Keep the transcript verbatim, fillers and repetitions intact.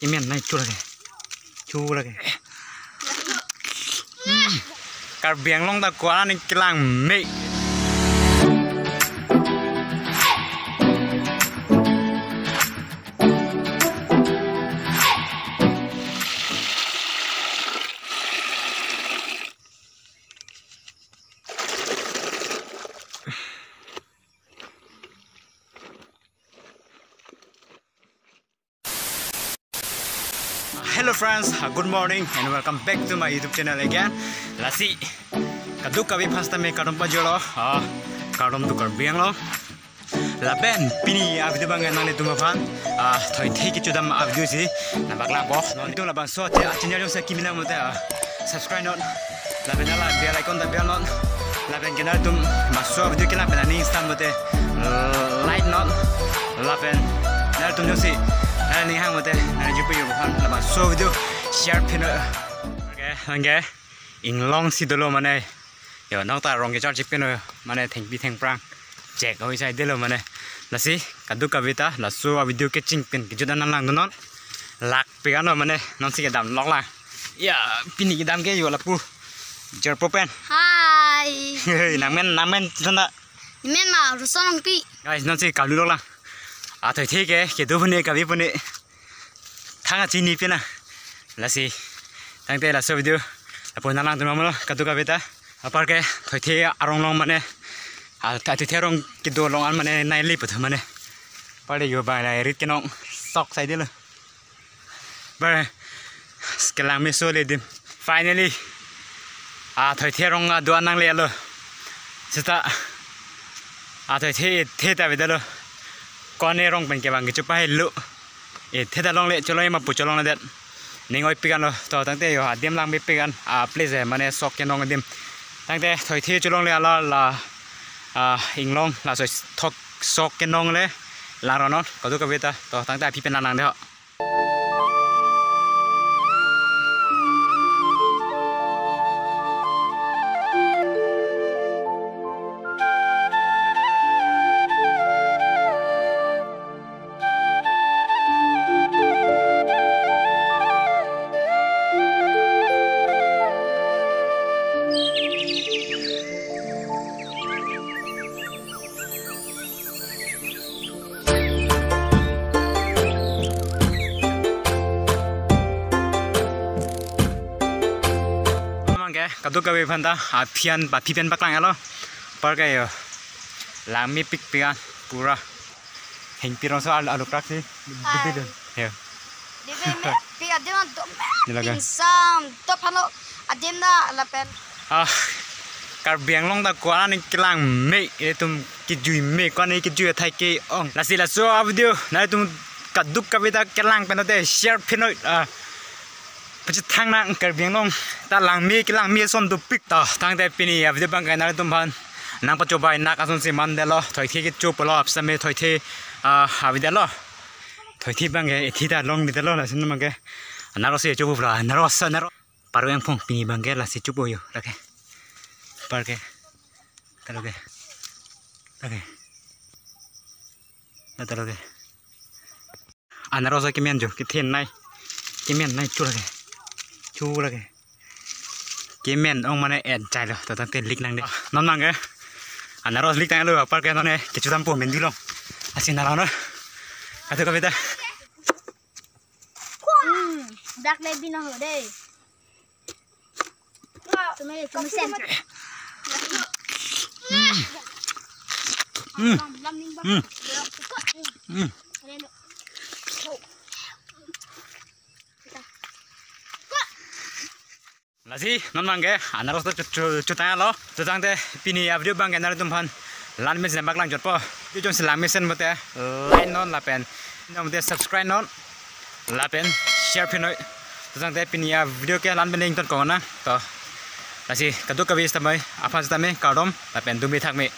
Imen nai chu lake. Chu lake. Hmm. Karbi Anglong ta ko-an aning kelang me. Hello friends, uh, good morning and welcome back to my YouTube channel again. Lasi, kadokave aphan sitame kardom pajirlo, uh, kardom to Karbi Anglong. Lapen pini a-video abang nanglitum aphan, uh, thoithe kechodam a-video si nangpaklangpo. Non itum labangso achannel jongsi kimi lang mate, uh, subscribe non. Lapen nangle bell icon ta bell non. Lapen ke nanglitum labangso video kelang pen aning stam mate, uh, like non. Lapen nanglitum jongsi nangning hang mate, nangning jupi yo aphan labangso video share pin non. Okay, okay. Inglong si dolo mane. Yo, nang ta rong kecharji pin non mane thengpi thengphrang. Chek hoi sai dolo mane. Lasi, kadokave ta, laso a-video kecheng pen kejut an nanglang dun non. Lakpik an non mane, nonsi kedam lok lang. Ya, pini kedam ke yo lapu. Jarpo pen. Hi. Hey, nangmen, nangmen, tanda. Imen ma, Roson Rongpi. Guys, nonsi kalu lok lang. Athoithe ke, kedo pune, kabi pune. Thang achini pina. Lasi. Tangte laso video. Lapu nanglang dun non lo, kadokave ta. Apar ke, thoithe arong along mane. A, thoithe arong kedo along an mane, nai li pathu mane. Pale yo ba, nai rit kenong. Sok sai dolo. Bar, kelang meso le adim. Finally, athoithe arong aduan nanglelo. Seta, athoithe, the ta avedetlo. Ko-an arong pen kevang kecho pahelo. E, the ta longle, cholong ma pu cholongledet. Ning oipik an lo, to tangte yo, adim langmepik an, a, place, eh, mane sok kenong adim. Tangte, thoithe cholongle ala la, a, inglong, laso thok sok kenong le, lang ro non, kadokave ta, to tangte aphi pen lang nang de ho. Mangke, kadokave aphan ta, aphi an, aphi pen paklang lo. Apar ke yo. Langmepikpik an, pura. Hengpi rongso al-, alu krak si. Hai. Dibi dun. Yo. Dibi me, pi adim an dome. Nila ke. Tingsam, to phano adim na lapen. Ah, Karbi Anglong ta ko-an aning kelang me, itum kejui me, ko-an aning kejui athai ke-ong. Lasi laso a-video, nanglitum kadokave ta kelang pen te share pin non, ah, pachethang nang Karbi Anglong ta langme kelang me ason dopik ta. Tangte pini a-video abang ke nanglitum aphan nangpachobei nak asonsi mandetlo, thoithe kecho pulo apsame thoithe, ah, avedetlo. Thoithe abang ke ethi ta longledetlo, lasi non abang ke. Anaros si chopo pula, anaros, anaros. Paro yang phong pini abang ke lasi chopo yo, lake. Apar ke. Talo ke. Lake. Talo ke. Anaros kemen jo, kethen nai. Kemen nai chu lake. Chu lake. Kemen ong mane en chai lo, to tangte lik nang de. Non abang ke. Anaros lik tanglo, apar ke non ne, kecho dampo mendilong. Asin nalo no. Kadokave ta. Hmm, dak le bina ho de. Chumi, chumi sen. Mm. Mm. Mm. Lasi, non abang ke, anaros ta chu, chu, chotanglo. Chotangte, pini a-video abang ke nanglitum aphan. Langmesen paklang jotpo. Video jongsi langmesen mate, like non lapen. Non mate subscribe non. Lapen share pin non. Chotangte pini a-video ke langmesen ingtonkok nang. To. Lasi kadokave sitame, aphan sitame, kardom, lapen dumi thakme.